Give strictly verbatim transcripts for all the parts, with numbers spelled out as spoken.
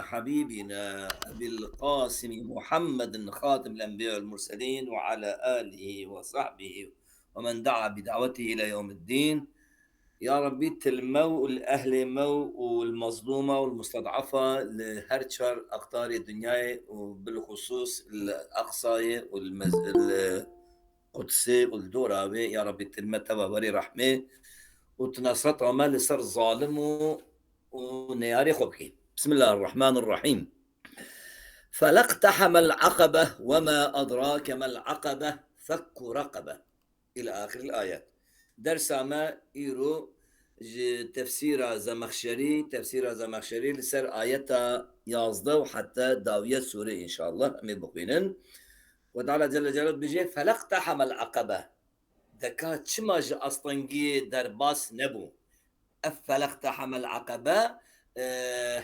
حبيبنا أبي القاسم محمد خاتم الأنبياء والمرسلين وعلى آله وصحبه ومن دعا بدعوته إلى يوم الدين. Ya Rabbî, til me û li ehlê me û li mezlûma û li musted'efa li her çar aqtarê dinyayê û bilxusûs li Eqsayê û li mez-, li Qudsê û li dora wê, ya Rabbî, til me teva werê rehmê û tu nesreta me li ser zalim û, û neyarê xwe bikî. Bismillahirrahmanirrahîm. فلا اقتحم العقبة وما أدراك ما العقبة فك رقبة. إلى آخر الآيات. Dersa me îro ji tefsîra Zemexşerî, tefsîra Zemexşerî li ser ayeta yazdeh û heta dawiya sûrê înşallah em ê bixwînin. Xwedê Teala Celle Celaluhu dibêje, "Felaqtehemel aqebe." Deka çima ji astengiyê derbas nebû? Ev felaqtehemel aqebe, e,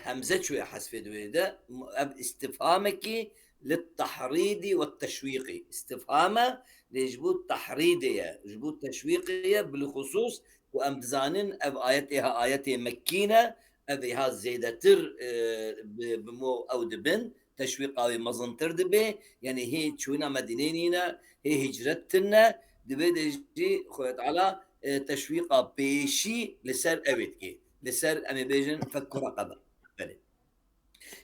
hemze çûye hesfê di wê de. Ev istifhamekî li tehrîdî we teşwîqî. Istifham e, lê ji bo tehrîdê ye, ji bo teşwîqê ye, bilxusûs ku em dizanin ev ayetê ha ayetê Mekkî ne, ev êha zêdetir, e, bi, bi mo ew dibin, teşwîqa wê mezintir dibe, yanî hê çûna Medîneyê nîne, hê hicret tine, di vê de jî Xwedê Teala, e, teşwîqa pêşî li ser ew ê dike. Li ser, em ê bêjin, fekku reqebe. Belê.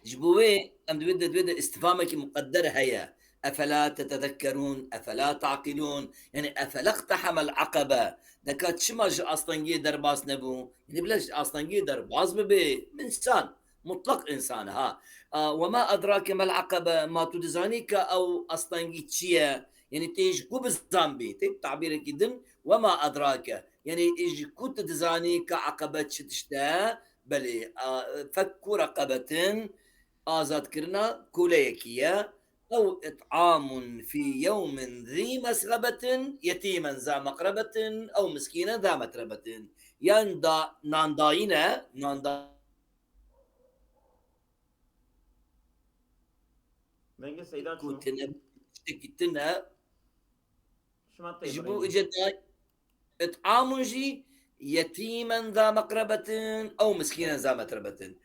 Ji bo wê em di vê de, di vê de îstifhamekî muqedder heye. Efela tetezekkerûn, efela taqilûn? Yanî, efela iqtehemel aqebe? Deka çima ji astengiyê derbas nebû? Yanî, bila ji astengiyê derbas bibe, însan, mutlaq însan, ha. A, we ma edrake mel aqebe? Ma tu dizanî ka ew astengî çi ye? Yanî, tê ji ku bizanbî? Tê tabîrekî din, we ma edrake. Yanî, ji ku tu dizanî ka aqebe çi tişt e? Belê, a, fekku reqebetin, azadkirina koleyekî ye. Ew it'amun fî yewmin zî mesxebetin, yetîmen za meqrebetin, ew miskînen za metrebetin. Yan da, nandayîn e, nanda- Dengê Seyda ku çû. Tine, tiştekî tine. Şima tê Ji bo birînê. Îce da it'amun jî yetîmen za meqrebetin, ew miskînen za metrebetin.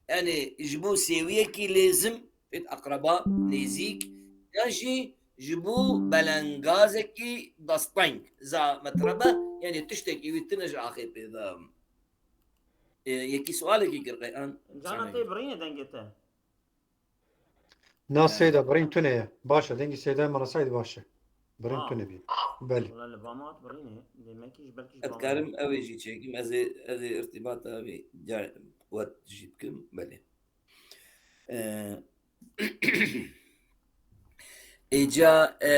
Yanî ji bo sêwiyekî lêzim, pêt eqreba nêzîk, yan jî ji bo belengazekî desteng, za metrebe, yanî tiştekî wî tine ji axê pê ve. E, yekî sualekî kir qey an. Cana tê birînê dengê te. Na, Seyda, birîn tune ye. Baş e, dengê Seyda me resayî baş e. Birîn Ha. tune bî. Belê. Wala li ba me hat birînê. Demek ki ji belkî ji Ez ba me dikarim hat. Ew ê jî çêkim. Ez ê, ez ê irtîbata wî ca-, wet jî bikim. Belê. Ee, Îca, e,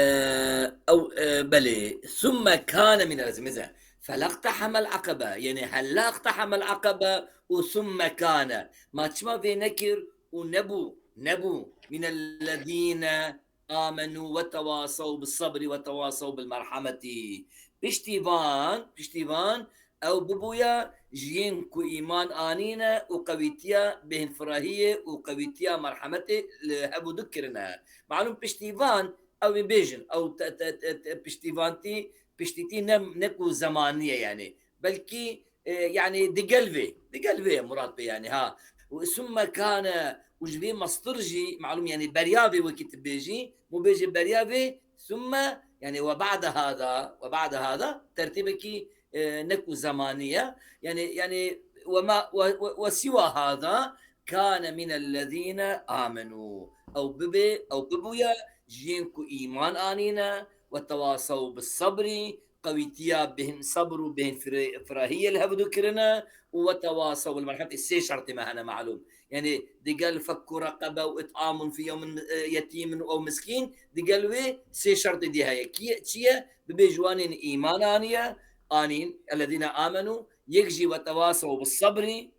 ew, e, belê. Summe kane mine lezîm. Mesela, felaktehemel akebe. Yanî, helaktehemel akebe û summe kane. Ma çima vê nekir û nebû, nebû. Minellezîne amenu ve tevasaw bis sabri ve tevasaw bil merhameti. Piştî van, piştî van, ew bibûya ji yên ku îman anîne û qewîtiya bêhnfirahiyê û qewîtiya merhemetê li hev û du kirine. Malûm piştî van, ew ê bêjin, ew te, te, te, te, piştîvantî, piştîtî ne, ne ku zemanî ye yanî. Belkî, e, yanî digel vê, digel vê ye murad bê yanî, ha. Û summe kane, û ji vê mestir jî, malûm yanî beriya vê wekî tu bêjî, mû bêjî beriya vê, summe, yanî we ba'de hada, we ba'de hada, tertîbekî e, ne ku zemanî ye. Yanî, yanî, we ma, we, we, we siwa hada kane minellezîne amenu. Ew bibe, ew bibûye ji yên ku îman anîne, ve tewasew bi sebrî, qewîtiya bêhn-, sebr û bêhn fire-, firahiyê li hev du kirine û ve tewasew bil merhemetî, sê şertê me hene malûm. Yanî digel fekku reqebe û it'amun fî yewmin, e, yetîmin ew miskîn, digel wê sê şertê dî heye. Kî ye, çi ye? Bibê ji wanên îman aniye, anîn, ellezîne amenu, yek jî ve tewasew bi sebrî,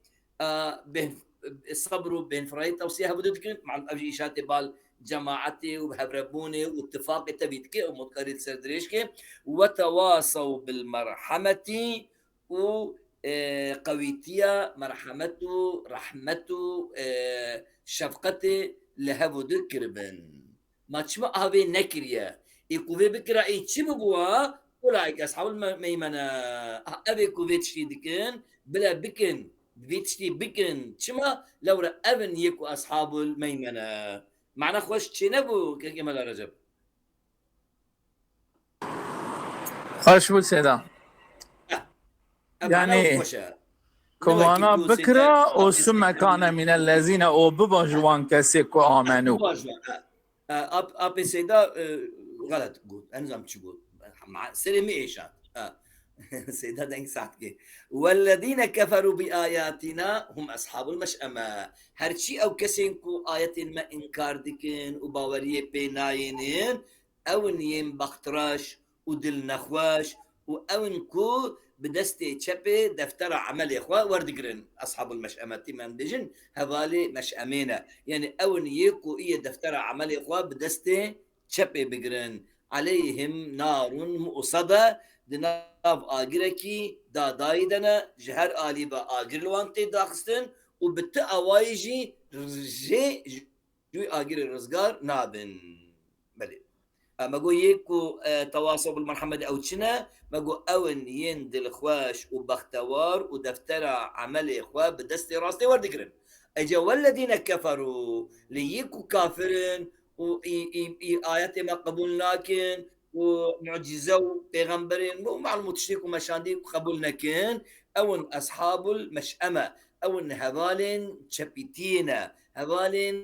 e, bêhn-, sebr û bêhnfirahî tewsiye hev du dikin. Malûm ev jî îşatê bal cemaetê û hevrebûnê û tifaqê tevî dike û mutkarî li ser dirêj ke. Ve tewasew bil merhemetî, û, e, qewîtiya merhemet û rehmet û, e, şefqetê li hev û du kiribin. Ma çima avê nekiriye? Ê ku vê bikira, ê çi bibûa? Ulaîke eshabul me-, meymene. Ah, ev ê ku vê tiştî dikin, bile bikin. Divê tiştî bikin. Çima? Lewre ev in yê ku eshabul meymene. Mana xweş çênebû, kekê Mela Recep. Xweş bû Seyda. Ev mana Yani, xweş e. Ku Ne wekî mana ku bikira Seyda û summe kane mînellezîne û biba ji wan kesê ku amenu. Biba ji wan, ha. E, ap-, apê Seyda, e, xelet got. Ez nizam çi got. Ma-, serê min êşand. Ha. Seyda deng saht kê. Wellezîne keferû bi ayatîna hum eshabul meş'eme. Herçî ew kesên ku ayetên me înkar dikin û baweriyê pê nayênin, ew in yên bextreş û dilnexweş û ew in ku bi destê çepê deftera emelê xwe werdigirin. Eshabul meş'emetî me bêjin, hevalê meş'emê ne. Yani ew in yê ku yê deftera emelê xwe bi destê çepê bigirin. Aleyhim narun mu'sade, di nav agirekî dadayî de ne, ji her alî ve agir li wan tê daxistin û bi ti awayî jî jê ji wî agirê rizgar nabin. Belê. E, me got yê ku, e, tewasaw bil merhamet ew çi ne? Me got ew in yên dilxweş û bextewar û deftera emelê xwe bi destê rastê werdigirin. Ece wellezîne keferû, lê yê ku kafir in û î, î, î ayetê me qebûl nakin û mucîze û pêxemberên û malum û tiştê ku me şandî qebûl nekin, ew in eshabul meş'eme, ew in hevalên çepîtiyê ne, hevalên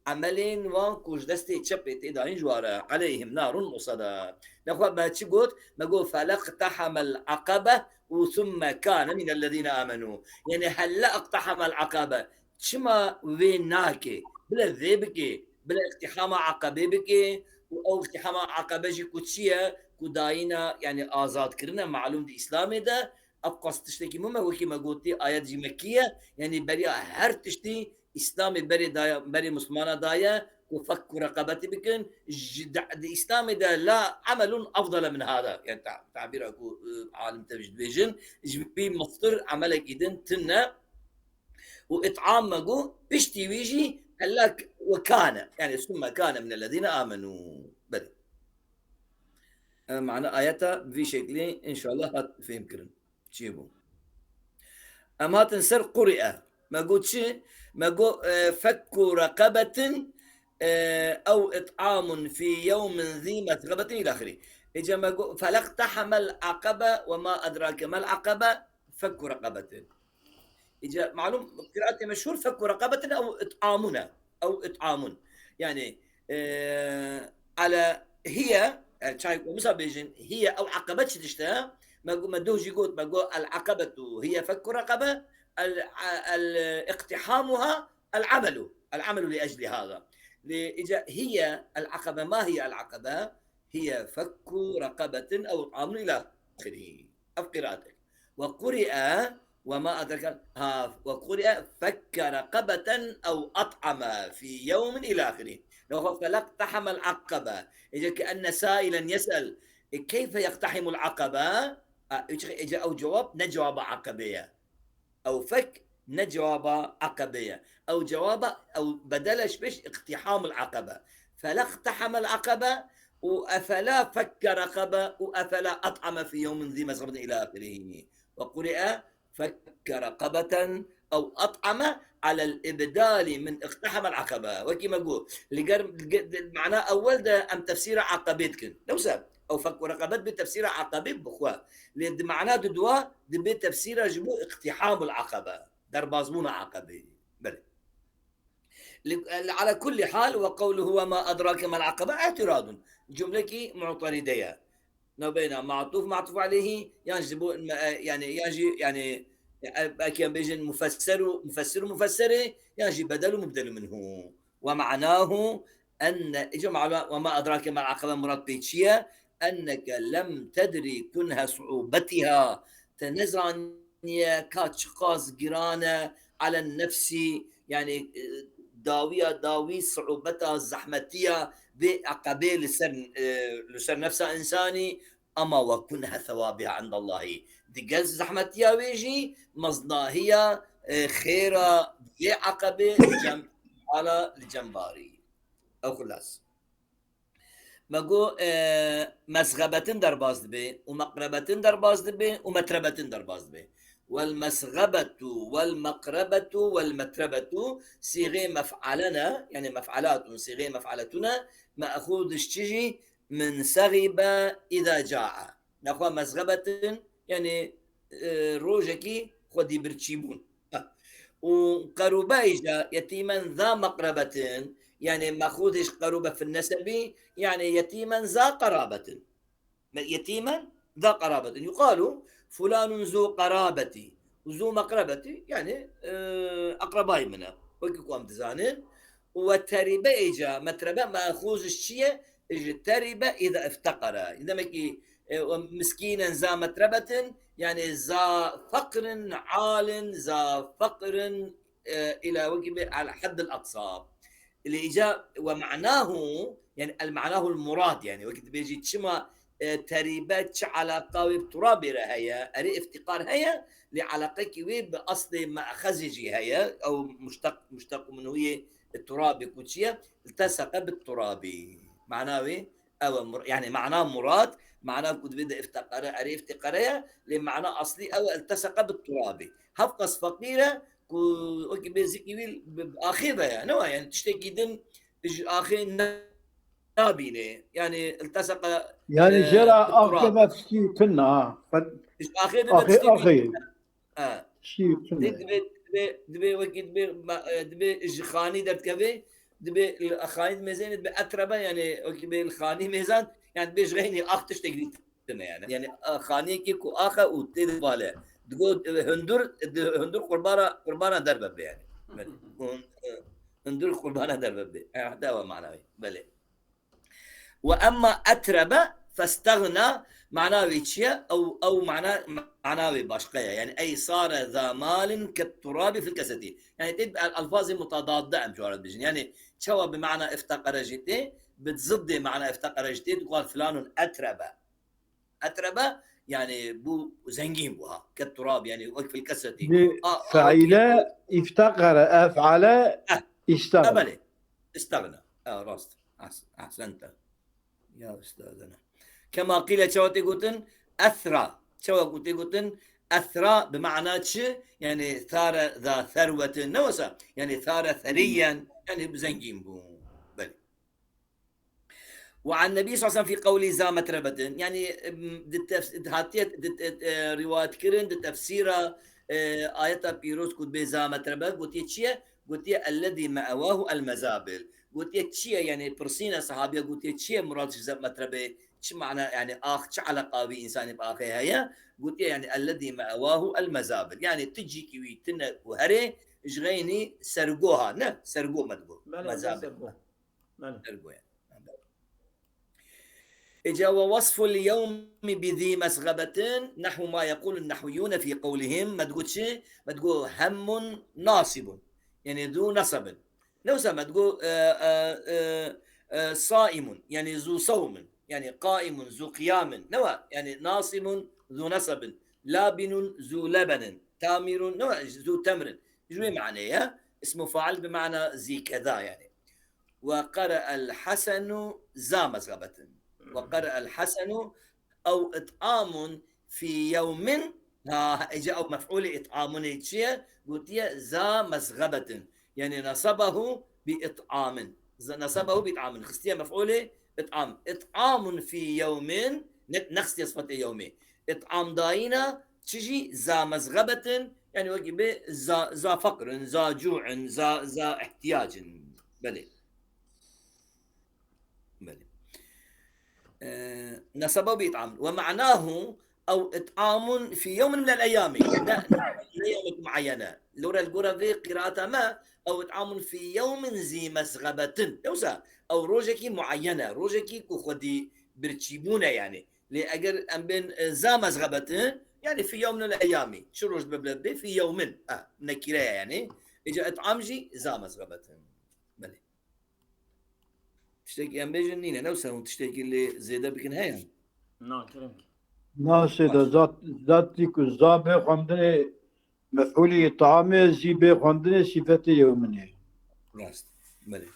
emelên wan ku ji destê çepê tê dayîn ji wa re. Aleyhim narun musada. Nexwe me çi got? Me got, "Feleqtehamel akabe û thumme kane minellezîne amenu." Yani, "Helle iqtehamel akabe." Çima wê nake? Bile vê bike. Bile iqtihama akabê bike. Û ew iqtihama akabe jî ku çi ye? Ku dayîna, yani, azadkirine malum di Îslamê de. Ev qas tiştekî mim e, wekî me gotî, ayet jî Mekkî ye. Yani, beriya her tiştî Îslamê berê daye, berê Mislimana daye ku fekku reqebetî bikin. Ji de, di Îslamê de la emelun afdale min hada. Yani ta-, tabîra ku, e, alim tev jî dibêjin, ji vî mixtir emelekî din tune. Û ît'am me got, piştî wî jî hellak we kane. Yani summe kane minellezîne amenu. Belê. E, mana ayeta bi vî şeklî înşallah hat fêhm kirin. Çi bû? Em hatin ser quri'e. Me got çi? Me got, e, fekku reqebetin, e, ew it'amun fî yewmin zî mesxebetin îlâ axirî. Îca me got, feleqtehemel aqebe ve ma edrake mel aqebe, fekku reqebetin. Îca malum qiraatê meşhûr fekku reqebetin ew it'amun e. Ew it'amun. Yani, e, ala hiye, yani çay ku misa bêjin, hiye ew aqebe çi tişt e? Me got, me doh jî got, me got, el aqebetu hiye fekku reqebe, el, el iqtihamuha, el amelu. El amelu li ecli hada. Li îca hiye el aqebe, ma hiye el aqebe? Hiye fekku reqebetin ew it'amun îlâ ahirî. Ev qiraatek. Ve quri'e, ve ma edrake, ha, ve quri'e fekke reqebeten ew at'ame fî yewmin îlâ ahirî. Lewxa felaqtehamel aqebe. Îca ke enne sailen yes'el, e, keyfe yeqtehimul aqebe? A, îca, îca ew cewab ne cewaba aqebê ye. Ew fek ne cewaba aqebe ye. Ew cewaba, ew bedele ji pêş iqtihamul aqebe. Felaqtehamel aqebe û efela fekke reqebe û efela at'ame fî yewmin zî mesxebetin îlâ ahirî. Ve quri'e fekke reqebeten ew at'ame alel ibdali min iqtehamel aqebe. Wekî me got, li ger, li ge-, di mana ewel de em tefsîra aqebê dikin. Ne wisa? Ew fekku reqebet bi tefsîra aqebê bi xwe. Lê di mana di dua dibe tefsîra ji bo iqtihamul aqebe. Derbazbûna aqebê. Belê. Li, li ala kulli hal ve qewluhu ve ma edrake mel aqebe i'tiradun. Cumlekî mu'teride ye. Navbeyna ma'tuf, ma'tuf aleyhi, yan ji bo, e, yani, yan jî, yani, e, belkî em bêjin mufesser û, mufessir û mufesserê, yan jî bedel û mubdel minhu. Ve ma'nahu enne, îca ma'na, ve ma edrake mel aqebe murad pê çi ye? Enneke lem tedri kunhe su'ubetiha. Te nezaniye ka çiqas giran e alen nefsî, yani, e, dawiya dawî, su'ubeta, zehmetiya vê aqebê li ser, e, li ser nefsa însanî, ama ve kunhe sewabiha indallahî. Digel zehmetiya wê jî meznahiya, e, xêra vê aqebê li cem ala li cem barî. Ew xulas. Me got, e, mesxebetin derbas dibe û meqrebetin derbas dibe û metrebetin derbas dibe. والمسغبة والمقربة والمتربة صيغة مفعلة، يعني مفعلات، صيغة مفعلة، مأخوذ ji çi jî؟ من سغب إذا جاع. Nexwe mezxebetin, yani, e, rojekî xwedî birçîbûn. Û qerûbe îca yetîmen za meqrebetin, yani mexûdê ji qerûbe fin nesebî, yani yetîmen za qerabetin. Me-, yetîmen za qerabetin. Yuqalu fulanun zu qerabeti. Û zu meqrebeti, yani, e, eqrebayê min e. Wekî ku em dizanin. Û we terîbe îca, metrebe mexûz ji çi ye? Ji terîbe îza ifteqere. Demekî, e, we miskînen za metrebetin, yani za feqrin alin, za feqrin, e, ila wekî bê al haddil aqsa. Lê îca we manahu, yani el manahu el murad, yani wekî dibêjî çima, e, terîbe çi alaqa wê bi turabê re heye? Erê iftiqar heye, lê alaqekî wê bi aslê me'xezê jî heye, ew muşteq, muşteq minhu yê turabê ku çi ye? İlteseqe bit turabî. Mana wê ew e, mur-, yani mana murad, mana ku divê de iftiqare, erê iftiqare ye, lê mana aslî ew e, ilteseqe bit turabî. Hevqas feqîr e ku wekî bê zikî wî bi, bi axê ve ye, ne wa, yani tiştekî din ji axê ne-, nabînê. Yani ilteseqe, Yani e, jê re bit turab. Axê ve tiştî tune ha. Ji axê de axê, tiştekî axê. Ha. Şî Dê tune. Dibê, dibê, dibê wekî dibê, ma-, e, dibê ji xanî derdikeve, dibê li xanî dimêzêne, dibê etrebe, yani wekî bê li xanî mêzan, yani dibê ji xeynî ax tiştek dî tune yani. Yani, e, xaniyekî ku ax e û tê de bal e. Digo, e, hundur, di-, hundur qurbara, qurbana derve be yani. Hun-, e, hundur qurbana derve be. E, heta ew mana wê. Belê. Ve emma etrebe festagna, mana wê çi ye? Ew, ew mana, mana wê başqa ye. Yani, ey sare za malin ket turabi fil keseti. Yani, tê bi alfazê mutadadde em cara dibêjin. Yani, çawa bi mana ifteqere jî tê, bi ziddê mana ifteqere jî tê, digual filanun etrebe. Etrebe, yani, bû zengîn bû ha. Ket turab, yani, wek fil keseti. Bi A, a, fiile wekî ifteqere, efale Eh, istagna. E, belê. İstagna. E, rast. Ahs-, ahsente. Ya ustazana. Kema qîle, çawa tê gotin? Ethra. Çawa ku tê gotin? Ethra bi mana çi? Yani thare za serwetin. Ne wesa? Yani thare theriyen. Yani zengîn bû. Belê. Ve an Nebî sallallahu aleyhi ve sellem fî qewlî za metrebetin. Yani, em, di tefs-, di hatiye, di, e, e, rivayet kirin, di tefsîra, e, ayeta pîroz ku dibê za metrebe, gotiye çi ye? Gotiye, "Ellezî me'ewahu el-mezabil." Gotiye çi ye? Yani pirsîne sahabiye, gotiye çi ye murad ji zeb metrebe? Çi mana, yani ax, çi eleqa wî însanê bi axê heye? Gotiye yani, "Ellezî me'ewahu el-mezabil." Yani tu cîkî wî tune û herê ji xeynî sergoha, ne? Sergo me digo. Belê, mezabil. Sergo. Belê. Sergo yani. Îca ve wasful yewmi bi zî mesxebetin nehwu ma yequlun nehwiyûne fî qewlihim. Me digo çi? Me digo hemmun nasibun. Yani zû nesebin. Ne wisa me digo, e, e, e, e, saimun. Yani zû sewmin. Yani qaimun, zû qiyamin. Ne wa? Yani nasibun, zû nesebin. Labinun, zû lebenin. Tamirun, ne wa? Zû temrin. Ji wê manê ye. Ismu fail bi mana zî keza yani. Ve qere'el Hasenu za mezxebetin. Ve qere'el Hasenu ew it'amun fî yewmin. Ha, ece ew mef'ulê it'amunê çi ye? Gotiye za mezxebetin. Yani nesebehu bi it'amin. Z-, nesebehu bi it'amin. Xistiye mef'ulê it'am. It'amun fî yewmin. Ne, nexistiye sıfatê yewmê. It'am dayîna çi jî za mezxebetin, yani wekî bê za, za feqrin, za cu'in, za, za ihtiyacin. Belê. Belê. Ee, neseba bi it'am. Ve ma'nahu ew it'amun fî yewmin minel eyyami. Ne, ne, ne yewmek muayyene. Lore li gora vê qîraata me, ew it'amun fî yewmin zî mezxebetin. Yewsa, ew rojekî muayyene, rojekî ku xwedî birçîbûne yani. Lê eger em bên, e, za mezxebetin, yani fî yewmin el eyyami. Çi roj be bile bê, fî yewmin. Ah, nekîre ye yani. Îca it'am jî za mezxebetin. Belê. Tiştekî em bêjin nîne, ne wisa hûn tiştekî lê zêde bikin heye? Na, kerem ki. Na sêde, zat, zatî ku za bê xwendinê mef'ulî it'amê, zî bê xwendinê sîfetê yewminê. Rast. Belê.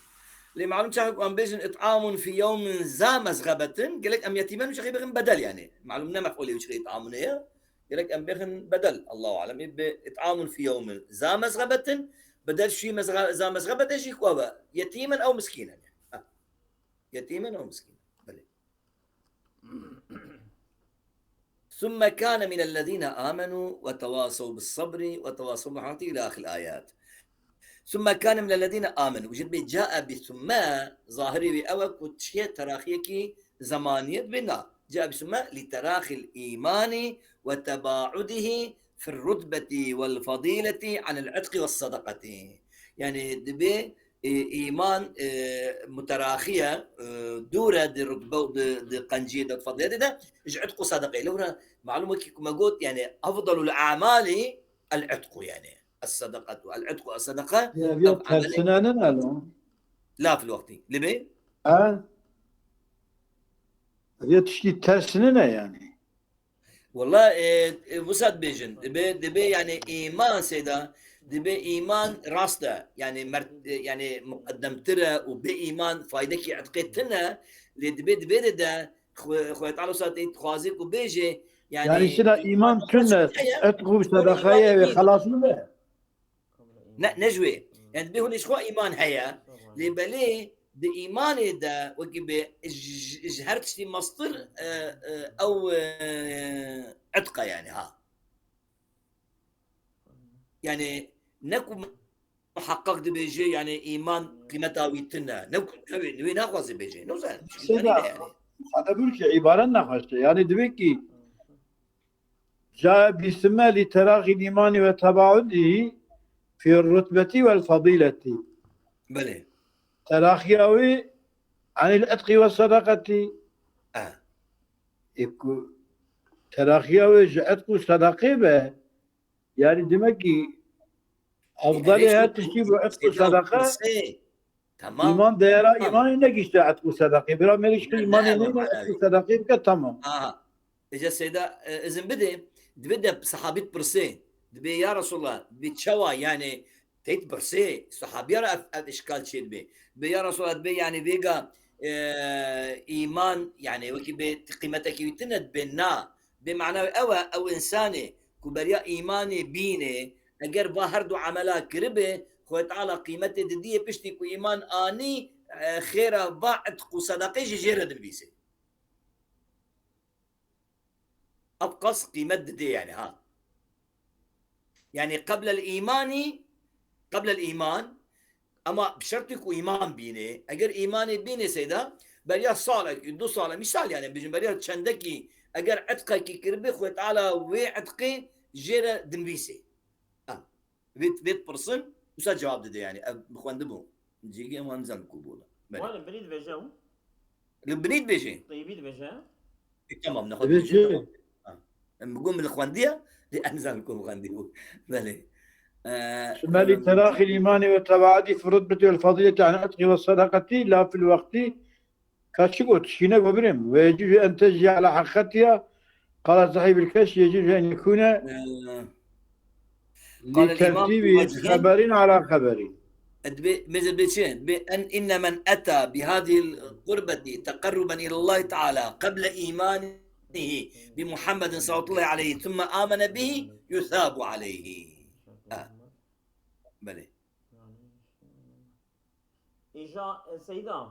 Lê malum çaxê ku em bêjin it'amun fî yewmin za mezxebetin, gelek em yetîmen wî çaxê bixin bedel yani. Malum ne mef'ulê wî çaxê it'amunê ye. Gerek em bêxin bedel, Allahu alem. Ê bi it'amun fî yewmin za mezxebetin, bedel şî mezxe-, za mezxebete jî xwe be. Yetîmen ew miskînen. Ha. Yetîmen ew miskînen. Belê. ثم كان من الذين آمنوا وتواصوا بالصبر وتواصوا بالحق إلى آخر الآيات. ثم كان من الذين آمنوا. Ji bi جاء بثم, zahirê wî ew e ku çiye teraxiyekî zemaniyê dibê na. جاء بثم لتراخي الإيمان وتباعده في الرتبة والفضيلة عن العتق والصدقة. Yani dibê, e, îman, e, muteraxiye, e, dûr e di rutbe û di, di qenciyê de, di fediliyetê de, ji itq û sedeqeyê. Lewra malûm e ki ku me got, yani, efdalul a'malî el itqu, yani. Es-sedeqetu, el itqu, es-sedeqe, Ya, ya ev amel tersine ne lan? La fil wextî. Li bê? Ha? Ya tiştî ters nine yani. Wela, e, e, wisa dibêjin. Dibê, dibê yani îman seyda, dibê îman rast e. Yani mert-, e, yani muqeddemtir e û bê îman faydekî itqê tine. Lê dibê, dibê de de Xwe-, Xwedê Teala wisa tê dixwazê ku bêjê, yani Yani şina îman tune, heye, itq û sedeqeye ve xelas nime. Ne, ne ji wê. Yani dibê hûn ji xwe îman heye. Lê belê di îmanê de wekî bê ji, ji, ji her tiştî mestir, e, e, ew, e, itq e yani ha. Yani ne ku muheqqeq dibêje, yani îman qîmeta wî tune. Ne ku, ne wê, wê naxwaze bêje. Ne zaten. Seyda, yani. Hada bir ki îbaret nexweşte. Yani dibê ki جاء بثم لتراخي الإيمان وتباعده في الرتبة والفضيلة. Belê. Teraxiya wê anil itqî ve sedaqetî. E. Ê ku teraxiya wê ji itq û sedaqê be, yani demek ki Efdalê her tiştî bu etk û sedeqe. Tamam. Îman, değera îmanê negişte etk û sedeqê. Bira mêrî işte îmanê neyne etk û sedeqê bike, tamam. Aha. Ece Seyda, e, izin bide, dibê de sahabî pirsê. Dibê ya Resulallah, bi çawa yani teyt pirsê, sahabiya ra ev, ev işkal çê dibê. Dibê ya Resulallah, dibê yani vêga, e, îman, yani wekî bê qîmetekî wî tine dibê na. Bê mana wê ew e, ew însanê ku beriya îmanê bînê, eger va her du emela kiribe, Xwedê Teala qîmetê didiyê piştî ku îman anî, e, xêra va itq û sedeqê jî jê re dinivîsê. Ev qas qîmet didê yani ha. Yani qeblel îmanî, qeblel îman, Ema bi şertî ku îman bînê. Eger îmanê bînê seyda, beriya salekî, du sale, misal yani, bijin beriya çendekî, eger etqekî kiribê, Xwedê Teala wê etqê jê re dinivîsê. Ha. Vê, vê pirsin, wisa cevap dide yani. Ev bi xwendibû. Cîgî em anizan ku bû. Belê. Wale, birî dibêje û? Li binî dibêje. Teyibî dibêje. E, tamam, ne Dibê xwendî, çi? Tamam. Ha. Em bigum li xwendiye, di em zan ku xwendî bû. Belê. E, Şimali em terakî îmanî ve tebaadî fi rutbetî vel fadîletî an etqî ve sedaqetî la fil wextî. Ka çi got? Şîne go birêm. Ve yecûzü en tecî ala heqetiya. Qala sahîbil keşf yecûzü en yekûne E, قال الإمام لترتيب الوجهين. خبر على خبر. Dibê, mêze dibê çi? Dibê en, inne men eta bihadihil qurbeti teqerruben ilallahi teala qeble imanihi bi Muhammedin sallallahu aleyhi ve sellem thumma amene bihi yuthabu aleyhi. Ha. Belê. Îja, e, Seyda,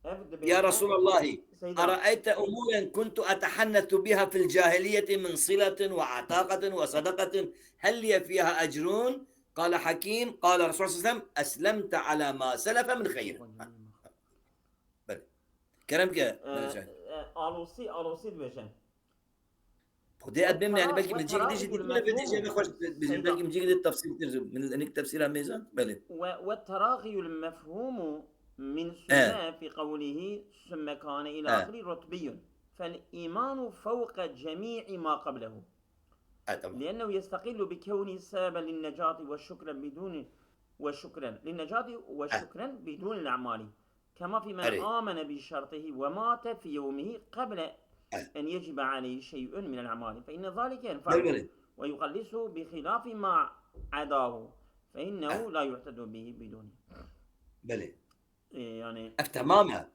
ev dibê Ya Resûlallahî, Seyda. Eraeyte umûren kuntu etehennethu biha fil cahiliyeti min siletin ve etaqetin ve sedeqetin hel liye fiha ecrun? Qale Hakîm, qale Resûl sallallahu aleyhi ve sellem, eslemte ala ma selefe min xeyr. Belê. Kerem ke, E, Mehmet Şahin. E, Alosî, Alosî dibêje. Xwedê ez bêm, yani belkî min cî gidî jî dît, min vê dê jê xweş bêjim, belkî min cî gidî tefsîr kir, min enik tefsîra mêzan, belê. و، والتراخي المفهوم من ثم في قوله ثم كان إلى آخره رتبي، فالإيمان فوق جميع ما قبله. E, tamam. لأنه يستقل بكونه سببا للنجاة وشكرا بدون، وشكرا للنجاة وشكرا بدون الأعمال. كما في من آمن بشرطه ومات في يومه قبل أن يجب عليه شيء من الأعمال، فإن ذلك ينفعه ويخلصه، بخلاف ما عداه، فإنه لا يعتد به بدونه. Belê. E, yani. Ev temam e.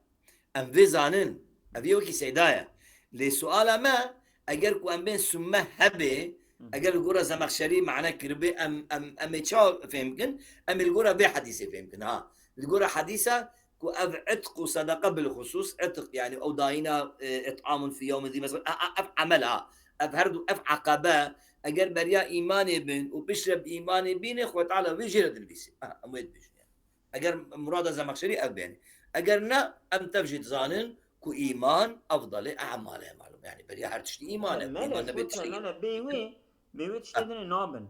Em vê zanin. Ev yê wekî Seyda ye. Lê suala me, Eger ku em bên summe hebe, eger li gora Zemexşerî mane kiribê, em, em, em ê çawa fêm kin? Em ê li gora vê hedîsê fêm kin. Ha. Li gora hedîsa ku ev itq û sedeqa bilxusûs, itq, yani ew dayîna, e, it'amun fî yewmin zî mesgebe, e, e, ev emel ha. Ev her du, ev eqebe, eger beriya îmanê bin û piştre bi îmanê bîne, Xwedê Teala wê jê re dinivîsî. Ha, em wê dibêjin yani. Eger murada Zemexşerî ev bên. Eger ne, em tev jî dizanin ku îman efdalê e'mal e, malum. Yani beriya her tiştî îman e. Melê, Îman nebe tiştî. Bê wê, bê wê tiştê dinê nabin.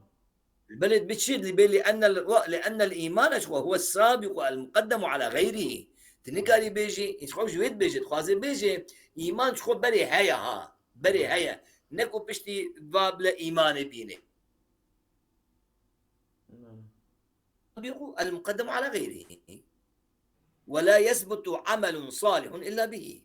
Belê bi çi? Li bê li ennel, li ennel îman eş ve huve sabiqu el muqaddemu ala gayrihi. Tu nikarî bêjî, hiç xwe ji wê dibêjî, dixwaze bêjê, îman ji xwe berê heye ha. Berê heye. Ne ku piştî va bile îmanê bîne. السابق المقدم على غيره. ولا يثبت عمل صالح إلا به.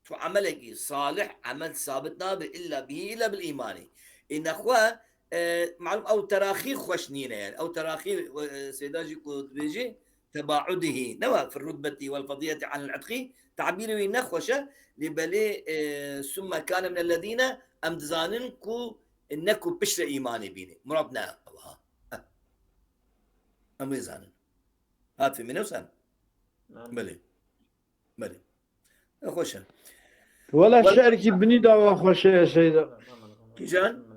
Tu emelekî salih, emel sabit nabe illa bihi, illa bil îmanî. Ê nexwe, e, malum ew teraxî xweş nîne yani. Ew teraxî, e, Seyda jî ku dibêjî, tebaudihi. Ne wa fi rutbeti vel fadiyeti anil itqi. Tabîrê wî ne xweş e. Lê belê, e, summe kane minellezîne, em dizanin ku ne ku piştre îmanê bîne. Murad ne ew ha. Heh. Em wê zanin. Hat fêmî ne wisa? Belê. Belê. E, xweş e. Wela şi'rkî binî dawa xweş e Seyda. Kîjan?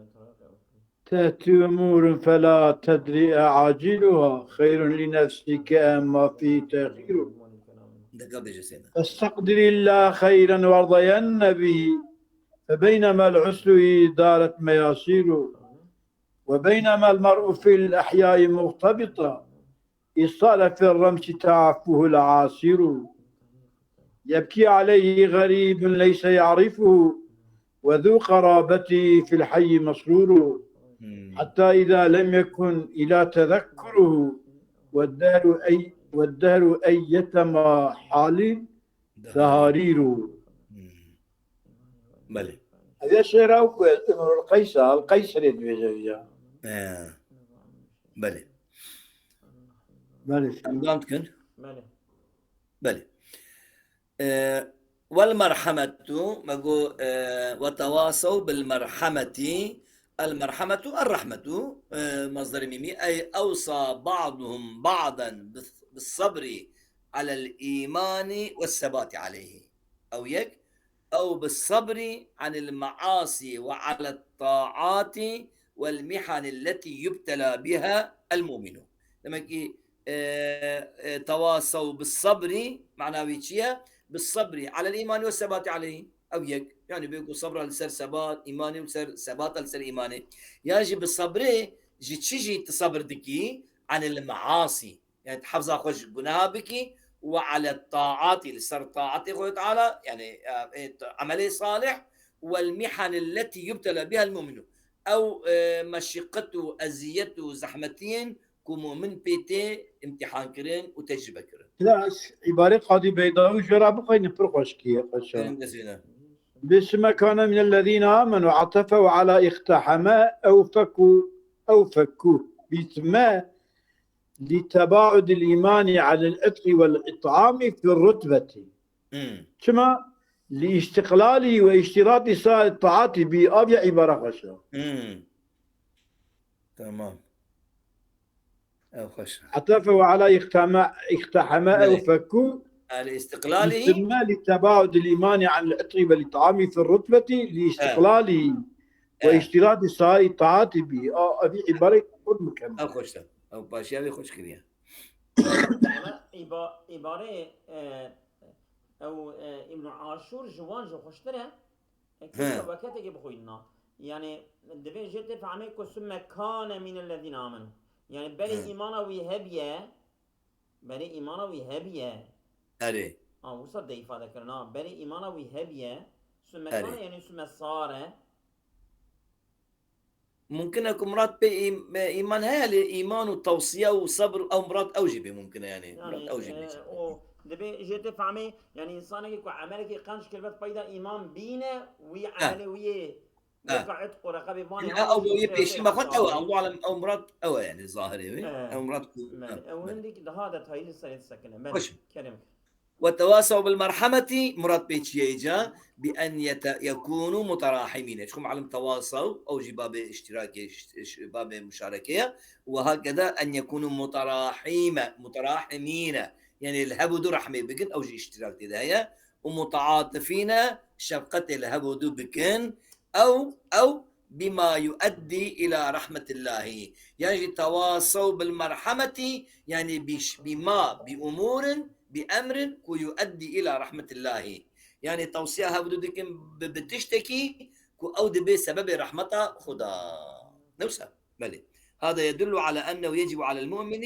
تأتي أمور فلا تدري أعاجلها خير لنفسك أم ما فيه تأخير. Deka bêje Seyda. فاستقدر الله خيرا وارضين به فبينما العسر دارت مياسير وبينما المرء في الأحياء مغتبطا إذ صار في الرمس تعفه العاصر يبكي عليه غريب ليس يعرفه وذو قرابته في الحي مسرور حتى إذا لم يكن إلا تذكره والدهر أي والدهر أيتما حال تهارير. Belê. Ev ya şêra ku Imrul Qeys a, Al Qeysirê dibêje vîya. He. Belê. Belê. Em devam dikin. Belê. Belê. E, والمرحمة, me got, e, وتواصوا بالمرحمة. المرحمة الرحمة, e, مصدر ميمي, أي أوصى بعضهم بعضا بالصبر على الإيمان والثبات عليه. Ew yek, أو بالصبر عن المعاصي وعلى الطاعات والمحن التي يبتلى بها المؤمن. Demek ki, e, e, تواصوا بالصبر, mana wî çi ye? بالصبر على الإيمان والثبات عليه. Ew yek. Yani bê ku sebra li ser sebat, îmanê û ser sebata li ser îmanê. Yan jî bi sebrê ji çi jî tu sebr dikî? عن المعاصي. Yani tu hefza xwe ji guneha bikî, وعلى الطاعات, li ser taatê Xwedê Teala, yani, e, e, emelê salih, والمحن التي يبتلى بها المؤمن. Ew, e, meşîqet û eziyet û zehmetiyên ku mumin pê tê imtîhan kirin û tecrîbe kirin. Biraz îbarê Qadî Beydawî jê re bixweynin pir xweşkî ye, xweş e. Benim de Seyda. باسم كان من الذين آمنوا عطفوا على اقتحم أو فكوا أو فكوا باسم لتباعد الإيمان عن العتق والإطعام في الرتبة. Hmm. Çima? لاستقلاله واشتراط سائر الطاعات به, aviya îbara xweş e. Hmm. Tamam. Ew xweş e. عطفوا على اقتحم, اقتحم أو فكوا. Belê. Li istiqlalî. باسم لتباعد الإيمان عن العتق والإطعام في الرتبة لاستقلاله. He. واشتراط سائر الطاعات به. A, evî îbarek pir mukemmel. Ew xweş e. Ew paşiya wê xweş kiriye. Wala îba-, îbarê, e, ew, e, Îbn Aşûr ji wan jî xweştir e. E, He. Kêfî weketeke bixwînina. Yani, divê jê tê fehmê ku ثم كان من الذين آمنوا. Yani, berê He. îmana wî hebiye, berê îmana wî hebiye. Erê. A, wisa de îfade kirina. Berê îmana wî hebiye, ثم Erê. كان, yani ثم صار e. Mumkin e ku Murat pê îm-, e, îman heye, lê îman û tewsiye û sebr, ew Murat ew jî bê mumkin e yani. Murat Yani, ew jî e, bê. O, dibê jê tê fehmê, yani, insanekî ku emelekî qenc kiribe peyda îman bîne, wî He. emelê wî yê He. weka itq û reqebê vanê Ya, ew wî yê pêşî me xwet ew e, Allahu alem, ew Murat ew e yani zahirê wî. He. Ew Murat ku, Me, he, ew belê. Hindik daha detaylı serê disekine. Belê, Xweş. Kerem. وتواصوا بالمرحمة, murad pê çi ye îca? بأن يت-, يكونوا متراحمين. Çiku malum tewasaw, ew jî babê iştirakê, iş-, iş-, babê muşarekeye. Ve hakeza أن يكونوا متراحيم-, متراحمين. Yani li hev û du rehmê bikin, ew jî iştirak tê de heye. Û متعاطفين, şefqetê li hev û du bikin. Ew, ew بما يؤدي إلى رحمة الله. Yan jî تواصوا بالمرحمة, yani bi ş-, بما, بأمور, بأمر ku يؤدي إلى رحمة الله. Yani tewsiya hev du dikin bi, bi tiştekî ku ew dibe sebebê rehmeta Xuda. Ne wisa? Belê. هذا يدل على أنه يجب على المؤمن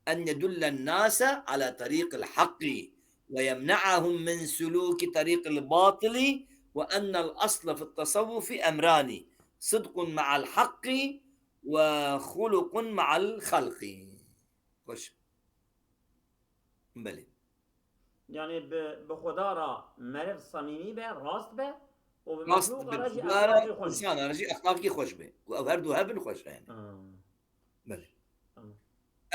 أن يدل الناس على طريق الحق ويمنعهم من سلوك طريق الباطل، وأن الأصل في التصوف أمران: صدق مع الحق وخلق مع الخلق. Xweş. Belê. Yani bi, bi Xuda re meriv samîmî be, rast be û bi Rast mexlûqa be, re jî Xuda re, exlaqî xweş be. Însana re jî exlaqî xweş be. Ku ev her du hebin xweş e yani. Hmm. Belê. Tamam.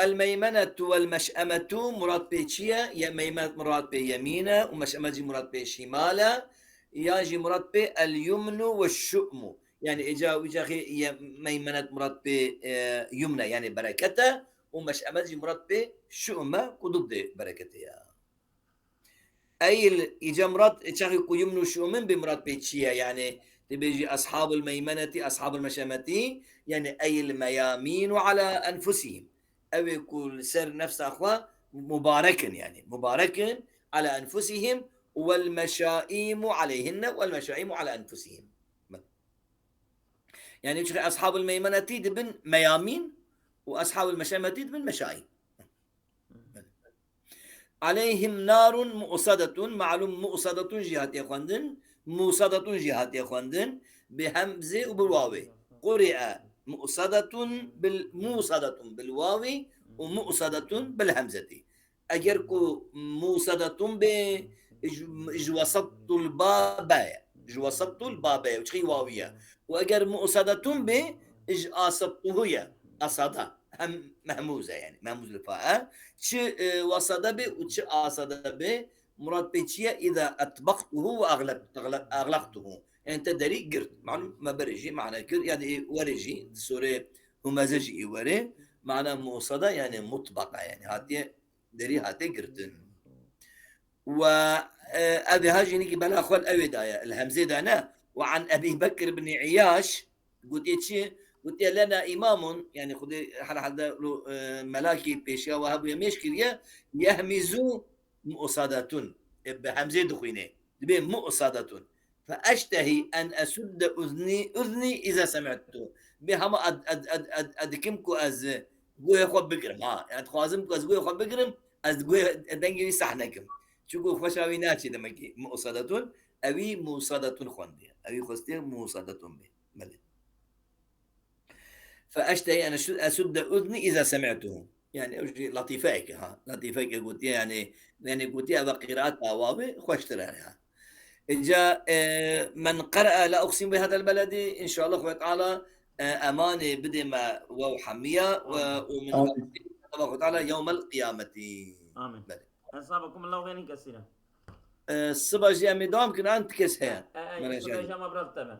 الميمنة والمشأمة murad pê çi ye? Ye meymenet murad pê yemîn e û meş'emet jî murad pê şîmal e. Yan jî murad pê اليمن والشؤم. Yani îca, îca xê ye meymenet murad pê, e, yumn e, yani bereket e û meş'emet jî murad pê şu'm e ku didê bereketê ye. Eyl, îca murad, çaxê ku yumn û şu'min bê murad pê çi ye? Yani, dibêjî ashabul meymenetî, ashabul meşemetî, yani eyl meyamînu ala enfusihim. Ew ê ku li ser nefsa xwe mubarek in, yani. Mubarek in ala enfusihim, wel meşaimu aleyhinne, wel meşaimu ala enfusihim. Yani, çaxê ashabul meymenetî dibin meyamîn û ashabul meşemetî dibin meşaîm. Aleyhim narun mu'sadetun, malum mu'sadetun jî hatiye xwendin, musadetun jî hatiye xwendin, bi hemzê û bi wawê. Quri'e mu'sadetun bil, musadetun bil wawi û mu'sadetun bil hemzetî. Eger ku musadetun bê, ji, ji wesatul babe ye. Ji wesatul babe ye. Û çi wawî ye. Û eger musadetun bê, ji asabtuhu ye. Asada. Hem mehmûz e yani. Mehmûz li fa e. Çi, e, wasada bê û çi asada bê, murad pê çi ye? Îza etbaqtuhu ve agleb-, agle-, aglaqtuhu. Yani te derî girt. Malum me berê jî mane kir. Yani ê werê jî, di sûrê Humeze jî ê werê. Mana musada yani mutbaqa yani. Hatiye derî hate girtin. Ve, e, ev ê ha jî hinekî bela xwe li ew ê daye, li hemzê de ne. Ve an Ebî Bekir bin Îyaş gotiye çi? Gotiye lena îmamun, yani Xwedê herhalde lo, e, melakî pêşiya we hebûye mêj kiriye, yehmîzû mu'sadatun. E, bi hemzê dixwîne. Dibê mu'sadatun. Fe eştehî en esudde uznî, uznî îza semi'tu. Bê hema ez, ez, ez, ez, ez dikim ku ez guhê xwe bigirim. Ha, yani dixwazim ku ez guhê xwe bigirim, ez guhê, dengê wî seh nekim. Çunku xweşa wî naçê demekî musadetun, ewî musadetun xwendiye. Ewî xwestiye musadetun bê. Belê. Fe eştehî en esu-, esudde uznî îza semi'tuhu. Yani ew jî latîfeyeke ha. Latîfeyeke gotiye yani, yani gotiye ev qîraet awavê xweştir e ha. Îca, e, men qere'e la uqsimu bi hadal beledi, înşallah Xwedê Teala, e, emanê bidê me we û hemiya we Amin. Û min Amin. Xwedê Teala yewmel qiyameti. Amin. Belê. Esabakum Allahu xeyran kesîra. E, siba jî em ê dewam kin, an ti kes heye? E, e, Mene siba jî. Jî em bira te me.